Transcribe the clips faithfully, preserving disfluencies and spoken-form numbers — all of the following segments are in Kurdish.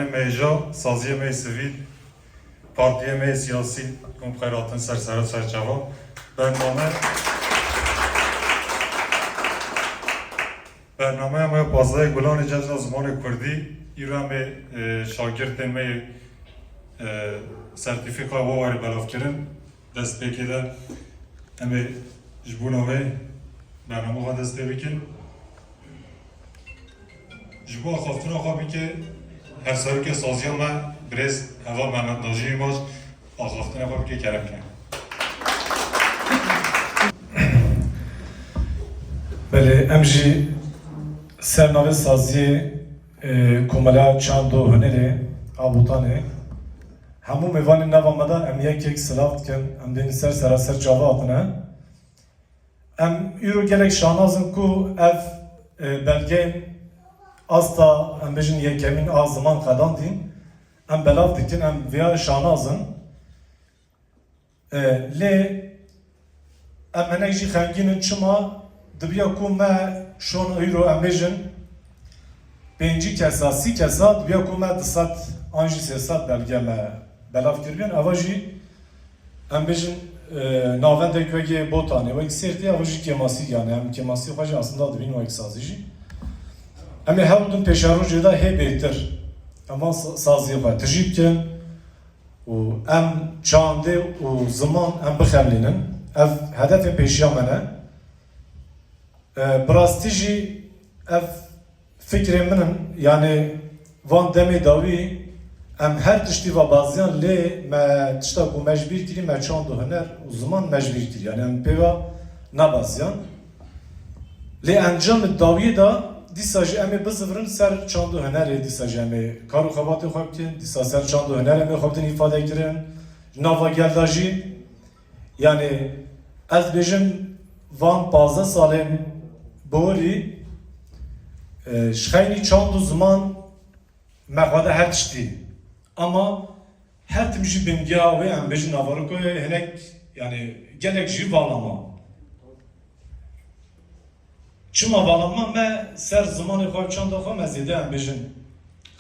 Meyja, saziyê me yê sivîl, partiyê me yê siyasî, ku em xwe hatin ser ser û ser çava. Bername, bernameya me ya pazdehê Gulanê Cejna Zimanê Kurdî, îro em ê, e, şagirtên me yê, e, sertîfîka we were belavkirin. Destpêkê de em ê ji bona wê bernama xwe dest pê bikin. Ji bo axaftina xwe bike hevserokê saziya me birêz Heval Mehmet Najî Yilmaz axaftina xwe bike, kerem ke. Belê, em jî ser navê saziyê, e, Komeleya Çand û Hunerê a Botanê, hemû mêvanên nava me de em yek yek silav dikin, em dêne ser sera ser çava hatine. Em îro gelek şanaz in ku ev, e, belgeyên asta, em bêjin, yekemîn a ziman qedandîn, em belav dikin, em vêya şanaz in. E, lê em hinek jî xemgîn in, çima dibiya ku me şon îro, em bêjin, pêncî kesa, sî kesa, dibiya ku me du sed an jî sê sed belge me belav kiribin. Eva jî, em bêjin, e, navendek wekî Botanê, wek Sêrtê, eva jî kêmasî, yani em kêmasî xwe jî aslında dibîn wek sazî jî. Em ê hewl bidin pêşerojê de hê bêtir. Em van sa-, saziyê xwe tijî bikin û em çandê û ziman em bixemlînin. Ev hedefê pêşiya me ne. E, bi rastî jî ev fikrê min in, yani van demê dawî em her tiştî ve baziyan, lê me tişta ku me ji bîr kirî me çand û huner û ziman me ji bîr kirî. Yani em pê ve nabaziyan. Lê encamê dawiyê de dîsa jî em ê bizivirin ser çand û hunerê, dîsa jî em ê kar û xebatê xwe bikin, dîsa ser çand û hunerê em ê xwe bidin îfade kirin. Nava gel de jî, yani ez dibêjim van pazdeh salên borî, e, ji xeynî çand û ziman me xweda her tiştî. Ama her tim jî bingeha wê, em bêjin, navarokê hinek, yani gelek jî vala ma. Çima vala ma? Me ser zimanê xwe, çanda xwe me zêde, em bêjin,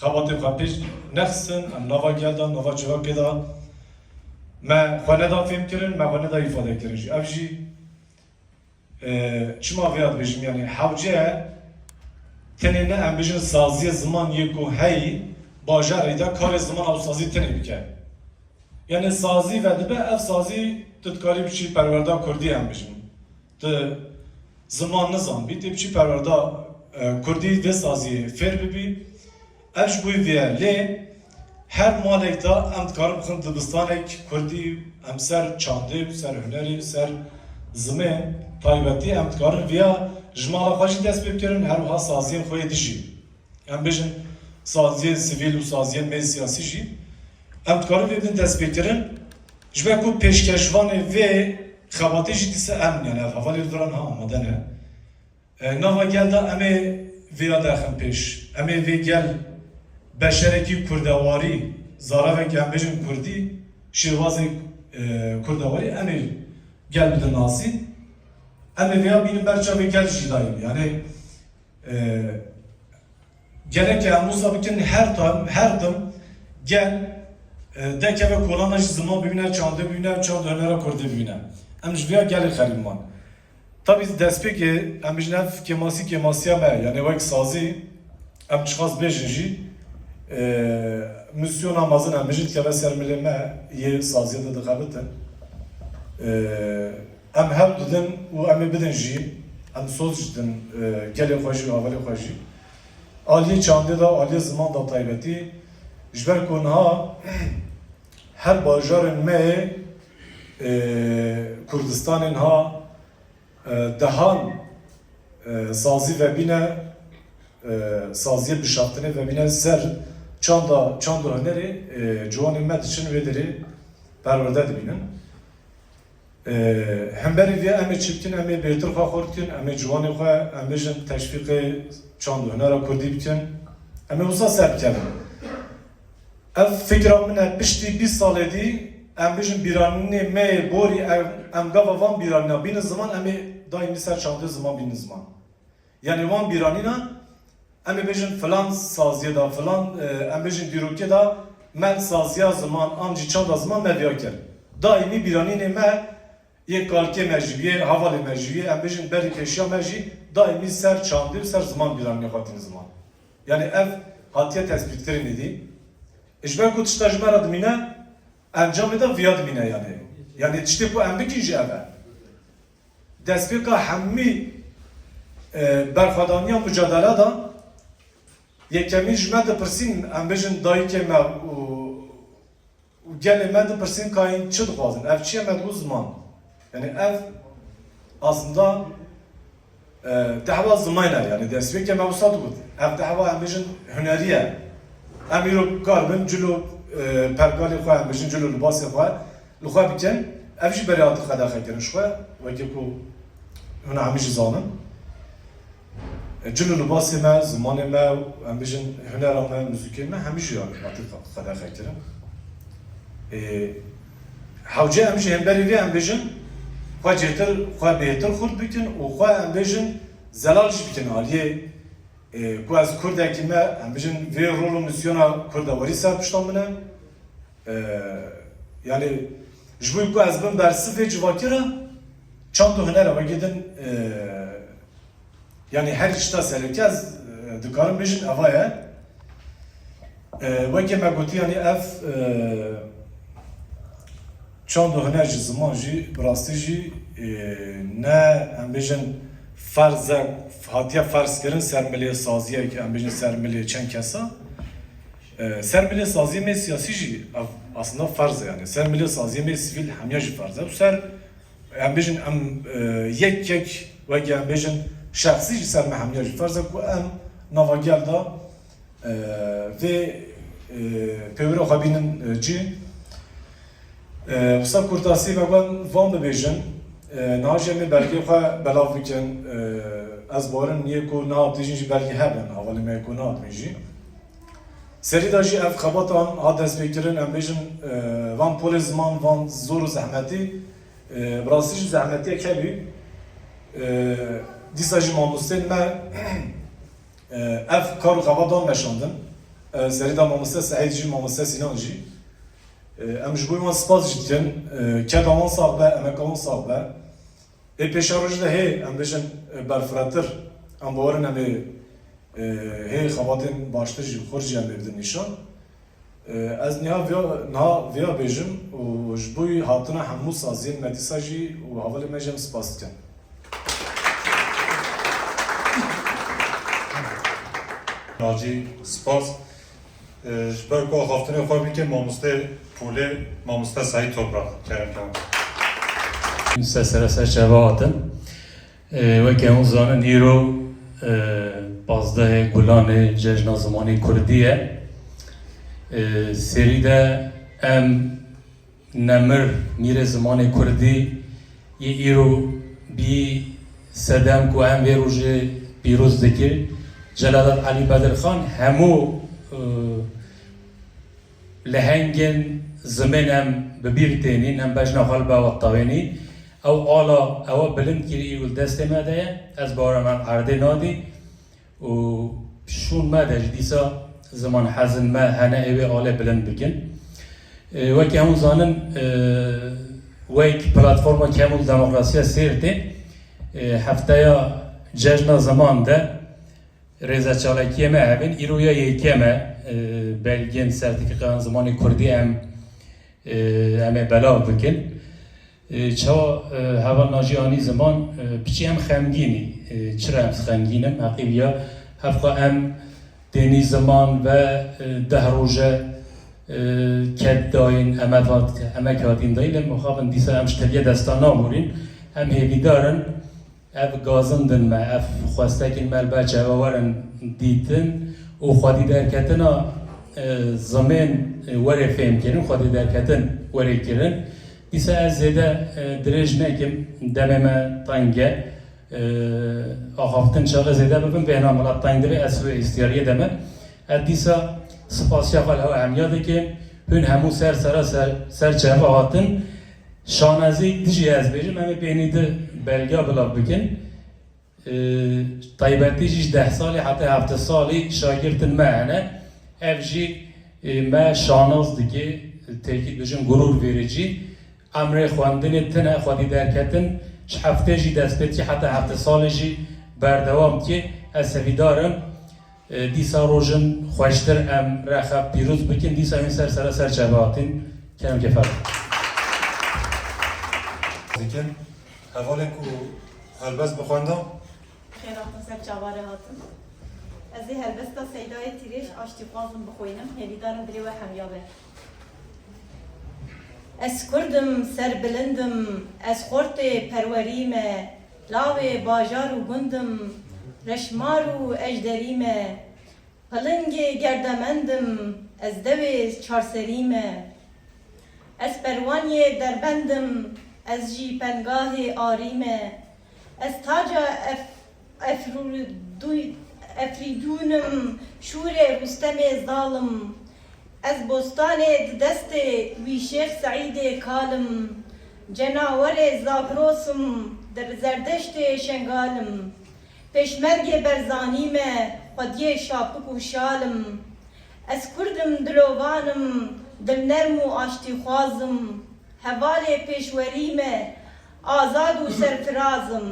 xebatê xwe pêş nexistin, em nava gel de, nava civakê de me xwe neda fêmkirin, me xwe neda îfade kirin jî. Ev jî, e, çima vêya dibêjim, yani hewce tenê ne, em bêjin, saziyê ziman yê ku heyî bajarê de karê ziman ew sazî tenê bike. Yani sazî vedibe, ev sazî tu dikarî biçî perwerda kurdî, em bêjin. Tu ziman nizanbî, tê biçî perwerda, e, kurdî vê saziyê fêr bibî. Ev ji bo vê ye. Lê her malek de em dikarin bixin dibistanek kurdî, em ser çandê, ser hunerê, ser zimê taybetî em dikarin viya ji mala xwe jî dest pê bikirin, her wiha saziyên xwe yê dijî. Em bêjin saziyên sivîl û saziyên me siyasî jî em dikarin vê bidin destpêkirin. Ji ber ku pêşkeşvanê vê xebatê jî dîsa em, yani ev hevalê li vir a niha amade ne. E, nava gel de em ê vêya derxin pêş. Em ê vê gel beşerekî kurdewarî, zaravek em bêjin kurdî, şêwazê, e, kurdewarî em ê gel bidin nasî. Em ê vêya bînin ber çavê gel jî dayîn. Yani, e, Gereke em wisa bikin, her tim, her tim gel, e, dekeve kolana jî ziman bibîne, çandê bibîne, çand û hunera kurdî bibîne. Em ji vêya gelê xerîb man. Tabî destpêkê em bijî ev kêmasî, kêmasiya me, yani wek sazî, em çiqas bêjin jî, e, misyona mezin em bijî dikeve ser milê me yê saziyê de dixebitin. E, Em hewl didin û em ê bidin jî, em soz jî didin, e, gelê xwe jî û hevalê xwe jî. Aliyê çandê de, aliyê ziman de taybetî, ji ber ku niha her bajarên me yê, e, Kurdistanê niha, e, dehan, e, sazî vebîne, e, saziyê bişaftinê vebîne ser çanda, çand û hunerê, e, ciwanên me diçin wê derê perwerde dibînin. Ee, hemberî vê em ê çi bikin, em ê bêtir xwe xurt bikin, em ê ciwanê xwe, em bêjin teşvîqê çand û hunera kurdî bikin. Em ê wisa ser bikevin. Ev fikra min e, piştî bîst salê dî, em bêjin bîranînê me yê borî, em, em gava van bîranîna bînin ziman, em ê daîmî ser çandê ziman bînin ziman. Yani wan bîranîna Em ê bêjin filan saziyê de, filan, e, em bêjin dîrokê de me saziya ziman an jî çanda ziman me viya kir. Daîmî bîranînê me yê kalkê me jî, yê hevalê me jî, yê em bêjin berî pêşiya me jî daîmî ser çandî û ser ziman bîranînê xwe tînin ziman. Yanî ev hatiye tespîtkirin êdî. Ji ber ku tişta ji me re dimîne, encamê de viya dimîne yanî. Yanî tiştê ku em bikin jî ev e. Destpêka hemî, e, berxwedaniya mucadele de yekemîn ji me dipirsîn, em bêjin dayikê me û, û gelê me dipirsîn ka hîn çi dixwazin? Ev çi ye? Me dibû ziman. Yanî ev aslında, e, dehwa ziman e, yanî destpêkê me wisa digot. Ev dehwa em bêjin hunerî ye. Em îro karibin cil û, e, pergalê xwe, em bêjin cil û libasê xwe li xwe bikin. Ev jî berê hate qedexekirin ji xwe, wekî ku hûn hemî jî zanin. E, cil û libasê me, zimanê me, em bêjin hunera me, muzîkê me, hemî jî hate qedexekirin. E, hewce em jî hemberî vê em bêjin, xwe cêtir, xwe bêhtir xurt bikin û xwe em bêjin zelal jî bikin aliyê, e, ku ez kurdekî me, em bêjin vê rol û misyona kurdewarî ser pişta min e. E, yanî ji bo ku ez bim bersiv vê civakî re, çand û huner e, wekî din, e, yanî her tişta sereke ez, e, dikarim bêjin eva ye. E, wekî me gotî, yanî ev, e, çand û huner jî, ziman jî, bi rastî jî, e, ne, em bêjin, ferz e, hatiye ferzkirin ser milê saziyek, em bêjin ser milê çend kesa. E, ser milê saziyê me siyasî jî ev aslında ferz e, yanî ser milê saziyê me sivîl hemiya jî ferz e. Ser, em bêjin, em, e, yek yek wekî em bêjin şexsî jî ser me hemiya jî ferz e ku em nava gel de, e, vê, e, pêwira xwe bînin, e, cî. E, wisa kurtasî me got van bibêjin. E, niha jî em ê belgê xwe belav bikin. E, ez bawerim yê ku niha tîjin jî belgê hebin, hevalê me yê ku niha dimî jî. Serî de jî ev xebatan hat destpêkirin, em bêjin, e, van polê ziman, van zor û zehmetî, e, bi rastî jî zehmetiyek hebî. E, dîsa jî mamostên me, e, ev kar û xebat dan meşandin. E, serî de mamoste Seîd jî, mamoste Sînan jî. E, em ji bo wan spas jî dikin. E, keda wan sax be, emeka wan sax be. Ê pêşerojê de hê, em bêjin, e, berfiretir, em bawerin em ê, e, hê xebatên baştir jî, xurt jî em ê bidin nîşan. E, ez niha viya, niha viya bêjim û ji bo hatina hemû saziyên me dîsa jî û hevalê me jî em spas dikin. Nacî, spas. E, ji ber ku axaftinê xwe bike, mamoste Polê, mamoste Seîd Toprak, kerem ke. Ser sere ser çava hatin. E, weke hûn zanin, îro, e, pazdehê Gulanê Cejna Zimanê Kurdî ye. E, serî de em nemir mîrê zimanê kurdî yê îro bî sedem ku em vê rojê pîroz dikir. Celadet Elî Bedirxan hemû, e, lehengên zimên em bi bîr tênîn, em bejna xwe li ba we tawênî. Ew ala, ew bilind kirî îro li destê me de ye. Ez bawerim em erdê nadî. û şûn me de jî dîsa ziman hezin me hene ê wê alê bilind bikin. E, wekî hemû zanin, e, wek platforma Kemûl Demokrasiya Sêrtê, e, hefteya Cejna Ziman de rêzeçalakiyê me hebin. Îro ya yekem e, e, belgên sertîfîkayan zimanê kurdî em, e, em ê belav bikin. E, çawa, e, heval Nacî anî ziman, e, piçî em xemgîn î. E, çira em xemgîn im? Heqî viya, hevqa em tênî ziman ve, e, deh roje, e, ked dayîn, emek hat-, emek hatîn dayîn, lê mixabin dîsa em ji tevî destan nabûrîn. Em hêvîdar in, ev gazin din me, ev xwestekên me li ber çavan werin dîtin û xwedî derketina, e, zimên, e, were fêmkirin, xwedî derketin were kirin. Dîsa ez zêde, e, dirêj nekim, demê me teng e. E, axaftin çaxê zêde bibin, bêhna milet teng dibe, ez wê îstiyariyê de me. Ez dîsa spasiya xwe li hewa hemiya dikim. Hûn hemû ser sera ser, ser çava hatin. Şanezî dijî ez bêjim, em ê pênî di belga bila bikin. E, taybetî jî ji deh salî heta heftê salî şagirtên me hene. Ev jî, e, me şanaz dike, tekî dibêjin gurûr vericî. Emrê xwendinê tine, xwedî derketin, ji heftê jî dest pê dike heta heftê salê jî berdewam dike. Ez hevîdar im, e, dîsa rojin xweştir em rexef pîroz bikin, dîsa em ê ser sera ser çava hatin. Kerem kêfa. Dikin, hevalên ku helbest bixwenda. Xêr hatin ser çava re hatin. Ez ê helbesta Seydayê Tîrêj Aştîxwaz im bixwînim, hêvîdar im dilê we hemiya be. Ez kurd im, serbilind im, ez xortê perwerî me, lawê bajar û gund im, reşmar û ejderî me, pilingê gerdemend im, ez dewê çarserî me. Ez perwaniyê derbend im, ez jî pengahê arî me. Ez taca ef-, efrûdû-, efrîdûn im, şûrê Rûstemê zalim. Ez bostanê di destê wî Şêx Seîdê kal im. Cenawerê Zagros im, di Zerdeştê Şengal im. Pêşmergê Berzanî me, xwediyê şapik û şal im. Ez kurd im, dilovan im, dilnerm û aştîxwaz im. Hevalê pêşwerî me, azad û serfiraz im.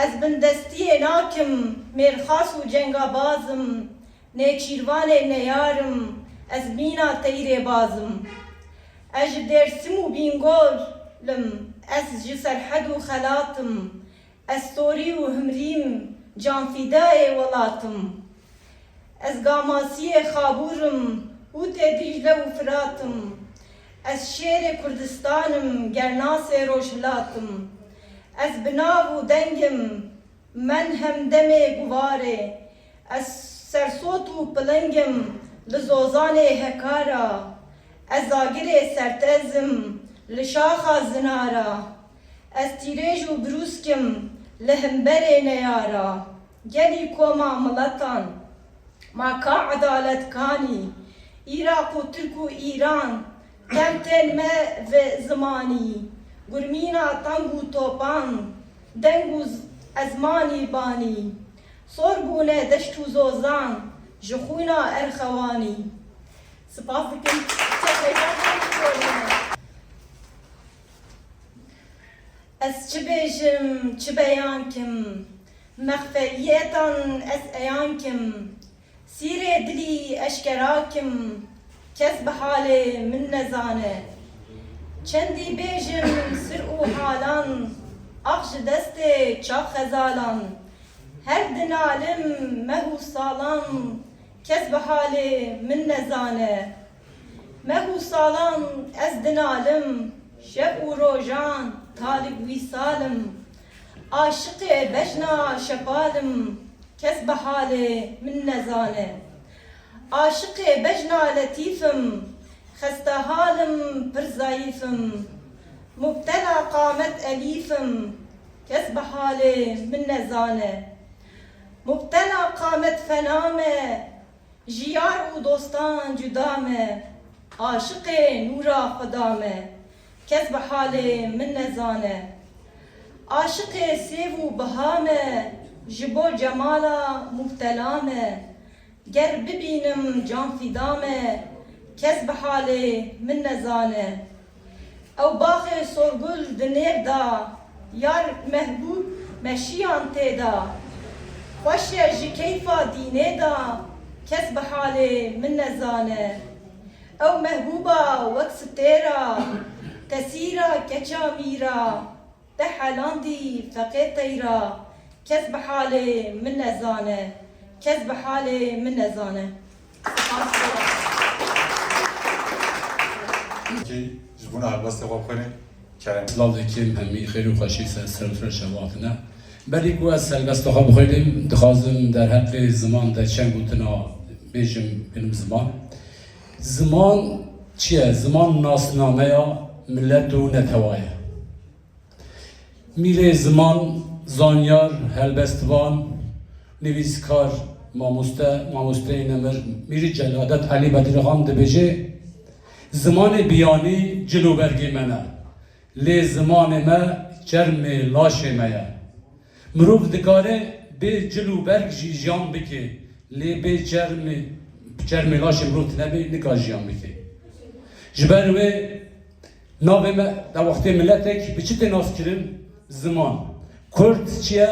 Ez bindestiyê nakim, mêrxas û cengabaz im. Nêçîrvanê neyar im, ez mîna teyrê baz im. Ez ji Dêrsim û Bîngol im, ez ji Serhed û Xelat im. Ez Sorî û Himrî im, canfîdayê welat im. Ez Gamasiyê Xabûr im, Ûtê Dîcle û Firat im. Ez şêrê Kurdistan im, gernasê Rojhilat im. Ez bi nav û deng im, men hemdemê guvarê. Ez sersot û piling im, li zozanê Hekara. Ez agirê sertez im, li şaxa Zinara. Ez tîrêj û brûsk im, li hemberê neyara. Gelî koma miletan, ma ka edalet kanî? Îraq û Tirk û Îran, tem tên me ve zimanî. Gurmîna tang û topan, deng û z-, ezmanî banî. Sor bûne deşt û zozan, ji xwîna erxewanî. Spas dikim. Ez çi bêjim, çi beyan kim? Mexfeyîetan ez eyan kim? Sîrê dilî eşkera kim? Kes bi halê min nezane. Çendî bêjim sir û halan, ax ji destê çax xezalan. Her dinalim meh û salan, kes bi halê min nezane. Meh û salan ez dinalim, şev û rojan talib wîsal im. Aşiqê bejna şepal im, kes bi halê min nezane. Aşiqê bejna letîf im, xestehal im, pir zayîf im. Mubtela qamet elîf im, kes bi halê min nezane. Mubtela qamet fena me, ji yar û dostan cuda me, aşiqê nûra Xweda me, kes bi halê min nezane. Aşiqê sêv û biha me, ji bo cemala mubtela me, ger bibînim can fîda me, kes bi halê min nezane. Ew baxê sorgul di nêr da, yar mehbûb meşiyan tê da. Xweş e ji keyfa dînê da, kes bi halê min nezane. Ew mehbûba wek sitêra, tesîra keça mîra, te helandî feqê teyra. Kes bi halê min nezane. Kes bi halê min nezane. Kî ji bona helbestê xwe bixwîne, kerem. Silav dikim, hemî xêr û xweşî ser, ser, ser şevatine. Berî ku ez helbesta xwe bixwînim, dixwazim derheqê ziman de çend gotina bêjim, benim ziman. Ziman çi ye? Ziman nasnameya millet û netewa ye. Mîrê ziman, zanyar, helbestvan, nivîskar, mamoste, mamosteyê nemir Mîrî Celadet Elî Bedirxan dibêje, zimanê biyanî cil û bergê me ne, lê zimanê me çermê laşê me ye. Mirov dikare bê cil û berg jî jiyan bike, lê bê çermê, çermê laşê mirov tune bê, nikare jiyan bike. Ji ber wê navê me, de wextê miletek bi çi tê naskirin? Ziman. Kurd çi ye?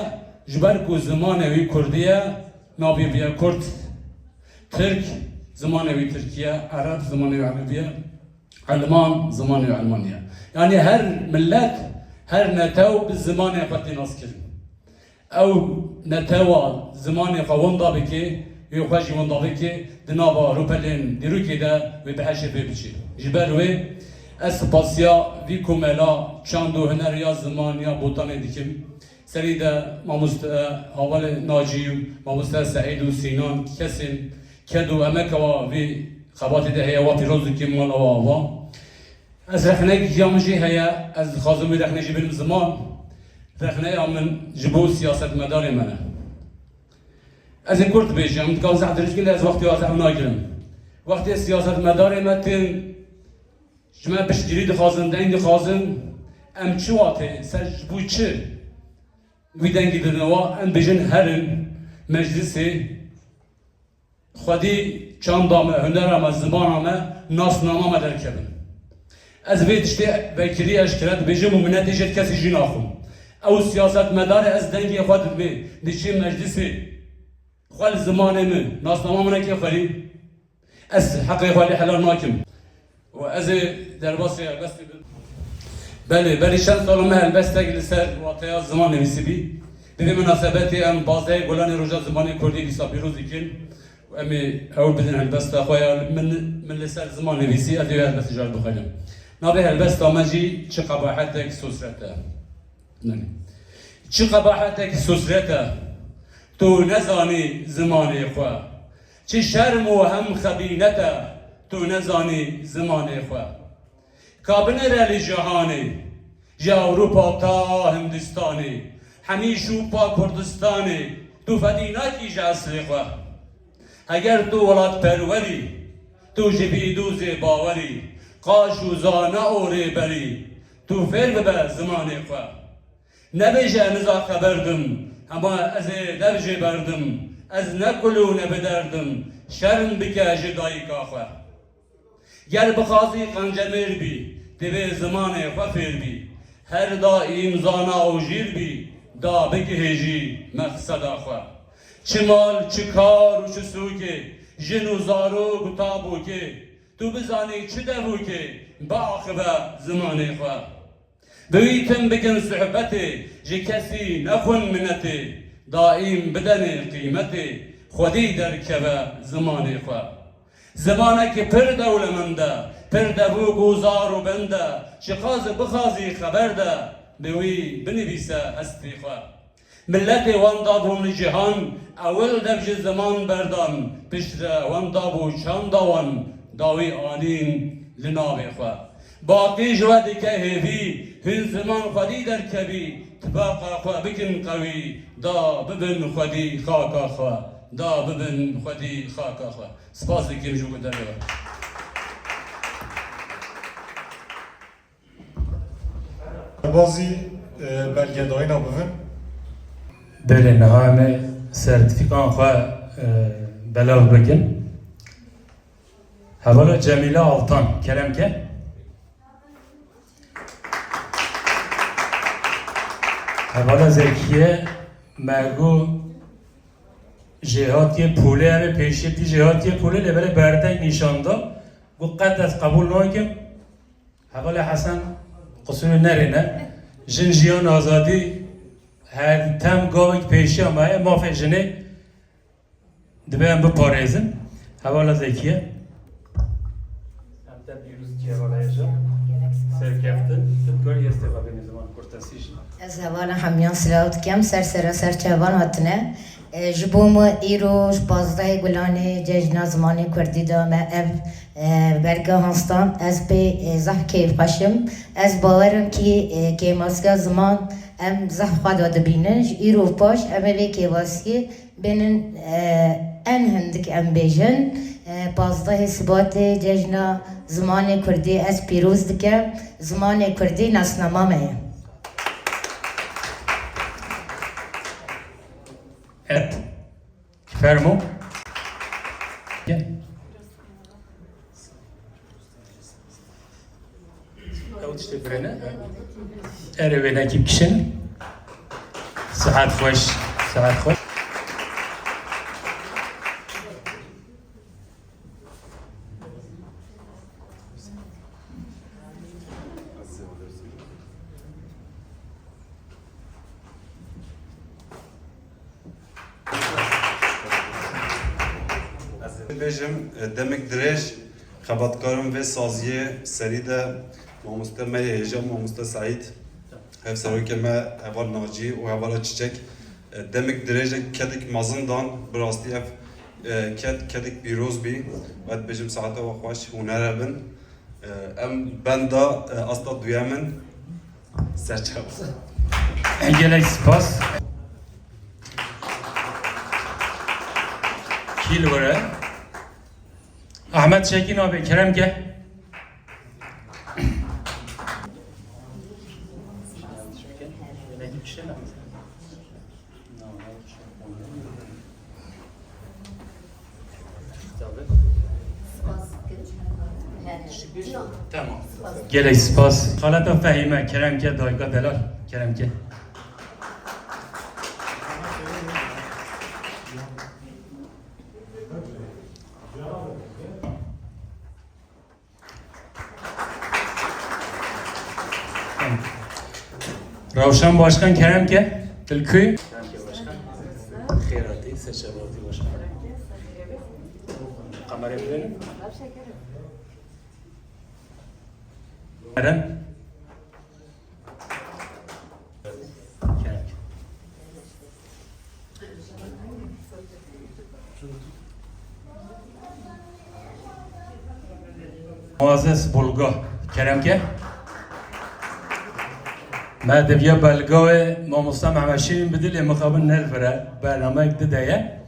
Ji ber ku zimanê wî kurdî ye, navê wî ye kurd. Tirk, zimanê wî tirkî ye. Ereb, zimanê wî erebî ye. Elman, zimanê wî elmanî ye. Yanî her milet, her netew bi zimanê xwe tê naskirin. Ew netewa zimanê xwe winda bike, wê xwe jî winda bike, di nava rûpelên dîrokê de wê bi heşê pê biçe. Ji ber wê ez spasiya vî komela çand û huner ya ziman ya Botanê dikim. Serî de mamoste Havalê Nacî û mamoste Seîd û Sînan kesên ked û emeka wa vî xebatê de heye, wa pîroz dikim, mala wa ava. Ez rexnek ya min jî heye, ez dixwazim wî rexnê jî binim ziman. Rexneya min ji bo siyasetmedarê me ne. Ez ê kurt bêjim, em dikarin zehf dirêj bikin, lê ez wextê wa zehf nagirim. Wextê siyasetmedarê me tên ji me piştgirî dixwazin, deng dixwazin, em çi watê, ser ji bo çi wî dengî didin wa, em bêjin herin meclisê, xwedî çanda me, hunera me, zimana me, nasnama me derkevin. Ez vê tiştê vekirî eşkere dibêjim û minetê jê kesî jî naxwim. Ew siyasetmedarê ez dengê xwe didimê, diçî meclisê, xwe li zimanê min, nasnama min neke xwerî. Ez heqê xwe lê helal nakim. Û ez ê derbasî helbestê bim. Belê, berî çend sala me helbestek li ser wateya ziman nivîsî bî. Bi vê minasebetê em pazdehê Gulanê Roja Zimanê Kurdî dîsa pîroz dikin. Û em ê hewl bidin helbesta xwe ya min, min li ser ziman nivîsî, ez ê wê helbestê ji we bixwînim. Navê helbesta me jî Çi qebahetek sosret e. Çi qebahetek sosret e, tu nezanî zimanê xwe. Çi şerm û hem xebînet e, tu nezanî zimanê xwe. Ka binêre li cîhanê, ji Ewropa ta Hindistanê, hemî şûpa Kurdistanê, tu fedî nakî ji eslê xwe. Heger tu welatperwer î, tu ji vî dûzê bawer î, qaş û zana û rêber î, tu fêr bibe zimanê xwe. Nebêje niza xeber dim, hema ez ê dev jê berdim, ez ne kul û ne bi derdim, şerm bike ji dayika xwe. Ger bixwazî qencemêr bî, divê zimanê xwe fêr bî. Her daîm zana û jîr bî, da bigihêjî meqseda xwe. Çi mal, çi kar û çi sûkê, jin û zarok û tabûkê, tu bizanî çi devûkê, biaxive zimanê xwe. Bi wî tim bikin suhbetê, ji kesî nexwin minetê, daîm bidenê qîmetê, xwedî derkeve zimanê xwe. Zimanekî pir dewlemend e, pir devûk û zar û bend e, çiqas bixwazî xeber de, bi wî binivîse hestê xwe. Miletê wan dabûn li cîhan, ewil dev ji ziman berdan, piştre wan dabû çanda wan, dawî anîn li navê xwe. Baqî ji we dike hêvî, hûn ziman xwedî derkevî, tifaqa xwe bikin qewî, da bibin xwedî xaka xwe, da bibin xwedî xaka xwe. Spas dikim ji guhdariyê we. Bazî, e, belgedayîna bivin. Belê, niha em ê sertîfîkan xwe, e, belav bikin. Hevala Cemîle Altan, kerem ke. Hevala Zekiye, me got jêhatiyê polê, em ê pêşiyê dî jêhatiyê polê, lê belê berdeng nîşan da. Got qet ez qebûl nakim. Hevalê Hesen, qisûrê nerêne. Jin, jiyan, azadî, her dem gavek pêşiya me ye. Mafê jinê dibe em biparêzin. Hevala Zekiye. Em te pîroz dikin hevala hêja. Serkeftin, tu dikarî hestê xwe bênî ziman kurtesî jî. Ez hevala hemiyan silav dikim, ser sera ser çavan hatine. E, ji bo me îro ji pazdehê Gulanê Cejna Zimanê Kurdî de me ev, e, belge hanstan, ez pê, e, zehf kêfxweş im. Ez bawer im kî, e, kêmasiya ziman em zehf xwe de dibînin. Ji îro paş em ê vê kêmasiyê bênin, e, en hindik em bêjin. E, pazdehê Sibatê Cejna Zimanê Kurdî ez pîroz dikim. Zimanê Kurdî nasnama me ye. Evet. Fermo. Gel. Ew tiştê birêne. Erê wênekî bikişin. Sihet xweş, sihet xweş. Ez ê bêjim, e, demek dirêj xebatkarin vê saziyê serî de mamoste me yê hêja, mamoste Seîd, hevserokê me heval Nacî û hevala Çiçek, e, demek dirêj e, kedek mezin dan, bi rastî ev, e, ked, kedek pîroz bî. Ez dibêjim saeta we xweş, hûn here bin. E, em benda, e, asta duyemin. Serçe. Gelek spas. Kî li wir e? Ahmet Şekîn abi, kerem ke. Tamam. Gelek spas. Xaleta Fehîme, kerem ke, dayika delal, kerem ke. Rawşan Başkan, kerem ke. Dilkuy. Kerem ke Başkan. Xêr hatî, ser çavê hatî Başkan. Kamerayê bibînin. Eren. Muazzez Bulga, kerem ke. Me deviya belgawê mamosta Mehmet Şîrîn bidî, lê mixabin ne li vir e, bernameyek dide ye.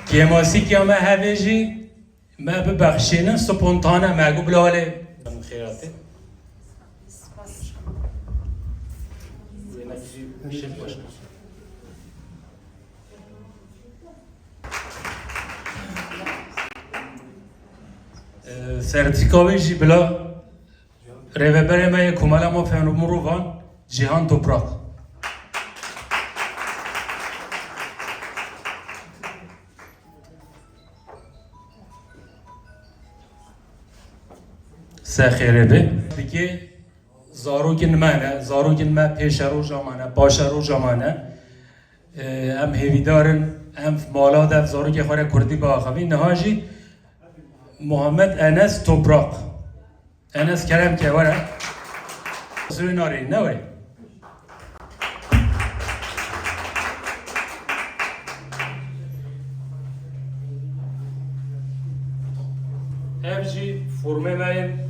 Kêmasîkiya me hevê jî me bibexşînin, spontane me got bila welê. Xêratê. Wênek jî şêf başkan. Ee, sertîfîka wê jî bila rêveberê me yê Komela Mafên Mirovan, Cîhan Toprak. Se xêrê be. Dikê zarokên me ne, zarokên me pêşeroja me ne, paşeroja me ne. Ee, em hêvîdar in, em mala de zarokê xwe re kurdî biaxivîn. Niha jî Muhammed Enes Toprak. Enes, kerem ke, were. Zirê narê, ne were. Ev jî formê me yên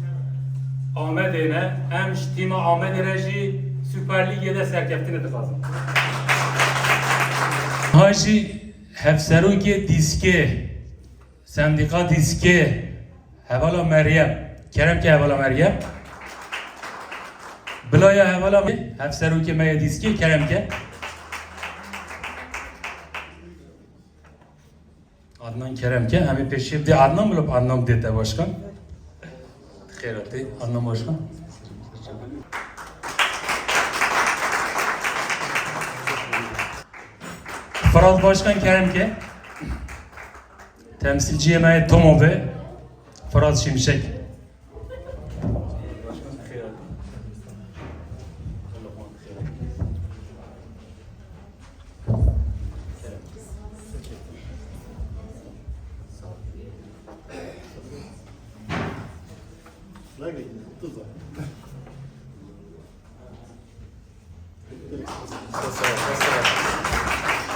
Amedê ne. Em ji tîma Amedê re jî Süper Lîgê de serkeftinê dixwazin. Ha jî hevserokê dîskê, sendîqa dîskê, hevala Meryem. Kerem ke hevala Meryem. Bila ya hevala me-, hevserokê me yê dîskê, kerem ke. Adnan, kerem ke. Em ê pêşiyê bidê Adnan, bila Adnan bidê te başkan. Xêr hatî, Adnan başkan. Firat Başkan, kerem ke. Temsilciyê me yê Tomovê, Firat Şimşek.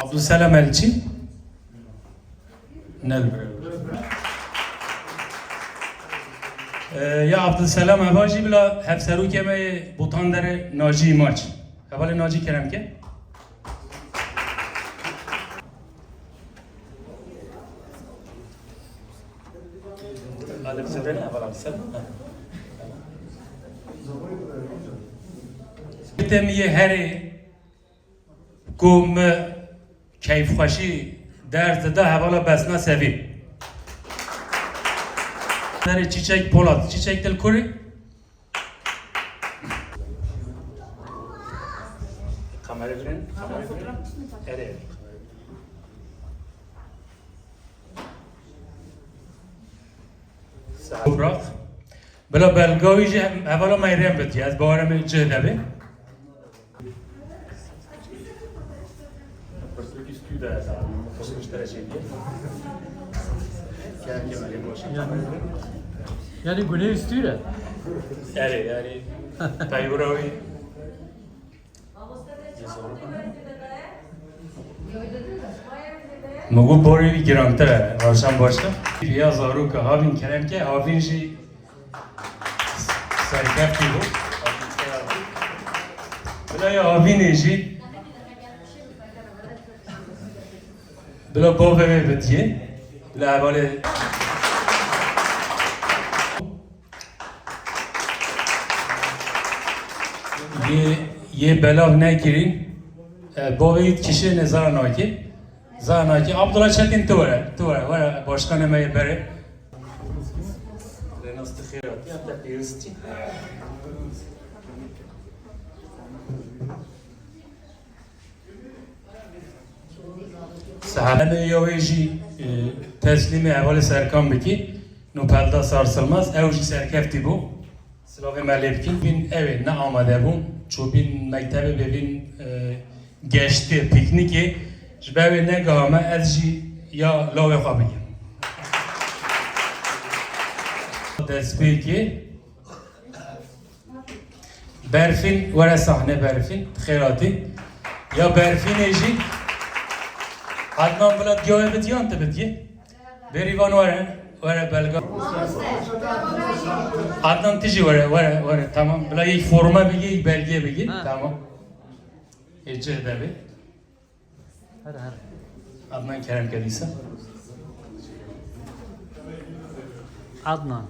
Abdulselam Elçi. Ne li vir e. Ee, ya Abdulselam heva jî bila hevserokê me yê Botanderê Nacî Maç. Hevalê Nacî, kerem ke. Adem Sedene, heval Abdulselam. Temiyê herê ku me Keyfxweşî ders dida hevala Besna Sevîm. Serê Çîçek Polat. Çîçek, tu li kur î? Kamera birin, kamera birin. Erê. Toprak. Bila belga wî jî hevala Meyrem bit ya. Ez bawerim cih de be. Pirtûkî stû de, yani, xweşik ji te re çêdiye. Kerem Kemalê baş. Yani, yani gunê stû de. Erê, yani, peywira wî. Min got borê wî girantir e, Ravşan Başkan. Ya zaroka havîn kerem ke, havîn jî serkeftî bû. Bila ya havînê jî. Bila bavê wê bidiyê. Bila hevalê. Yê, yê belav nekirîn. E, bavê wî dikişê ne zara nakê. Zara nakê. Abdullah Çetin, tu were. Tu were. Were başkanê me yê berê. Renas, tu xêr hatî, em te pêwistî. Sehemê ya wê jî, e, teslîmê hevalê Serkan bikî. Nûpelda Sarsılmaz, ew jî serkeftî bû. Silavê me lê bikîn. Bîn ew ê ne amade bûn. Çûbîn mektebê bêbîn, e, geştê, pîknîkê. Ji ber wê negihame ez jî ya lawê xwe bigim. Destpêkê. Berfîn, were sahne Berfîn, xêr hatî. Ya Berfînê jî, Adnan, bila diya wê bidiyan, tu bidiyê. Bêrîvan were, were belga. Adnan, tu jî were, were, were, tamam. Bila yek forma bigî, yek belgeyê bigî, tamam. Ê cih de be. Her, her. Adnan kerem ke dîsa. Adnan.